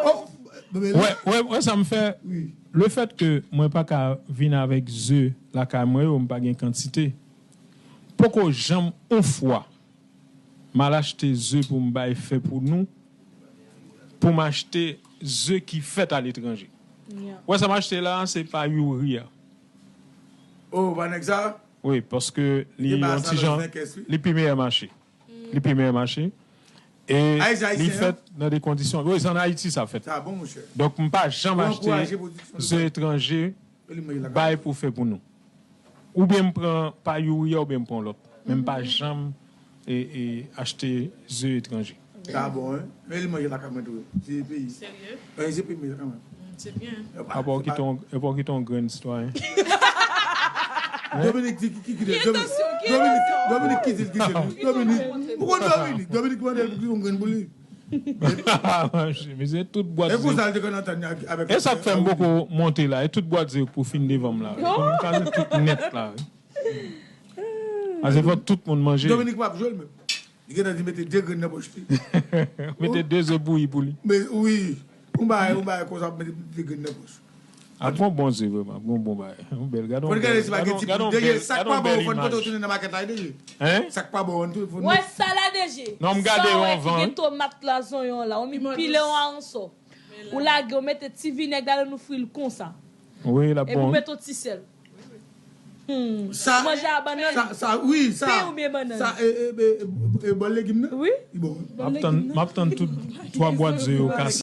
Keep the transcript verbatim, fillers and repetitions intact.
Oh, bebe, Wè, wè, wè sa m fè. Wi. Lefèt ke mwen pa ka vin avèk ze lakay mwen yo, m pa gen kantite. Poko janm on fwa m al achte ze pou m bay fè pou nou, pou m achte ze ki fèt aletranje. Wè sa m achte la, se pa youri a. Oh, pa nèg sa? Wi, paske li yon ti jan, li pi meyè mache. Li pi meyè mache. E li fèt nan de kondisyon. Wi, se an Ayiti sa fèt. Sa bon, monchè. Donk, m pa janm Ou achte ankouraje pwodiksyon ze etranje bay pou fè pou nou. Oubyen m pran pa youri a, oubyen m pran lòt. Men m pa janm e, e, achte ze etranje. Sa bon, hein? Men li manje lakay mwen tou. Se peyi. Serye? Wi, se peyi mwen kanmenm. Se byen. Apa w kite yon, apa w kite yon grenn sitwayen? Dominik di ki ki ki Dominik Dominik ki di l ki di l Dominik. Ou konn Dominik? Dominik mande l pou ki yon grenn pou li. Mesye, tout bwat E pou ze. sa l te konn antann avèk E sa k fè m poko monte la. E tout bwat ze pou fin devan m la. Wi. Pou m kaze tout nèt la. Wi. Ase fò tout moun manje. Dominik p ap jwe l menm. Li gentan di mete de grenn nan pòch li. Mete de ze bouyi pou li. Men wi. Ou bay, ou bay konsa mete de grenn nan pòch. Ap bon bon ze vrèman, ap bon bon bagay. Yon bèl, gade Fò n gade si pa gen ti gade deje bèl, sak gade pa yon bon bèl fò n kote w imaj. Tounen nan makèt la deje. Hein? Sak pa bon an tou fò n Wè sa la deje. Non, m gade Sa yo wè ki anvan, gen wi. Tomat la, zonyon la, ou mi pile yon aranso. Ou lage, ou mete ti vinèg ladan, nou fri l konsa. Wi, l ap Epi ou bon. Mete yon ti sèl. Hmm. Sa, Manje a bannann. Sa, sa, wi, sa. Pen oubyen bannann? Sa, e, e, e, e, e, bòl legim nan? Wi. Li bon. M ap tann, m ap tann tout twa bwat ze yo kase.